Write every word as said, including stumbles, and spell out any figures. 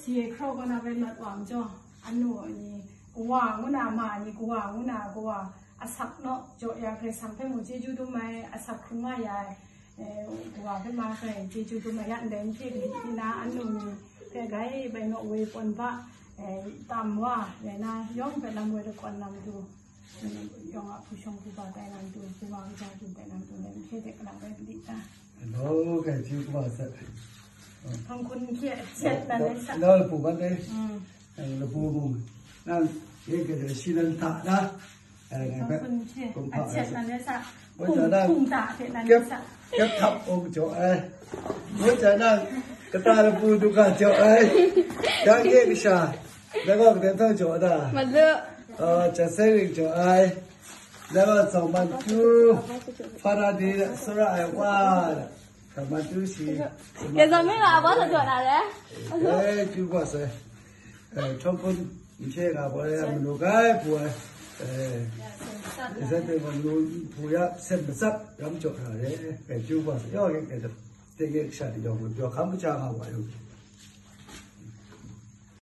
Ye hkraw kaw na bai mat wa majaw, anu ni, kawa ngu na ma ni, kawa ngu na kawa, asak naw jaw ya Karai Kasang hpe mung chyeju dum ai, asak hkrung nga ya ai, eh, kawa hpe ma hkrai chyeju dum ai ya ndai n hte gadi hte na anu ni hpe gai bai naw woi pawn ba, eh, tam wa, rai na yawng hpe lam woi lakwan lam du, yawng a hpu shawng hpu ba tai lam du, hpu wa kaja du tai lam du, lai n hte de kalang rai gadi ta. Hello, kai chyu kaba sat. Hpang hkun hkye, chet nan ai sa. Hello, lapu ban dai. Mm. Eh, lapu mung. Nang, ye ke de shi nan ta na. Eh, ngai Hpang hkun hkye, kum a pa chet ai nan ai sa. Wai Hpung, sa nang. Hpung ta hte nan ai sa. Kyap, kyap thap ong jaw ai. Wai sa nang, kata lapu du ka jaw ai. Dang ye kasha. Dang wa kata tau jaw da. Madu. Ah, cha sai ring jaw ai. Dang wa sawng man tu. Fara di sura ai wa. Ka man tu shi. Ke zong mi nga a baw sa jaw na le? Eh, kyu kwa sai. Eh, tawng kun n hte nga baw ya manu kai pwa. Eh, isa te manu pwa ya sen masak ram jaw na le. Kai kyu kwa sai. Yaw ke ke te ke sha di yawng, yawng kam kaja nga wa yawng.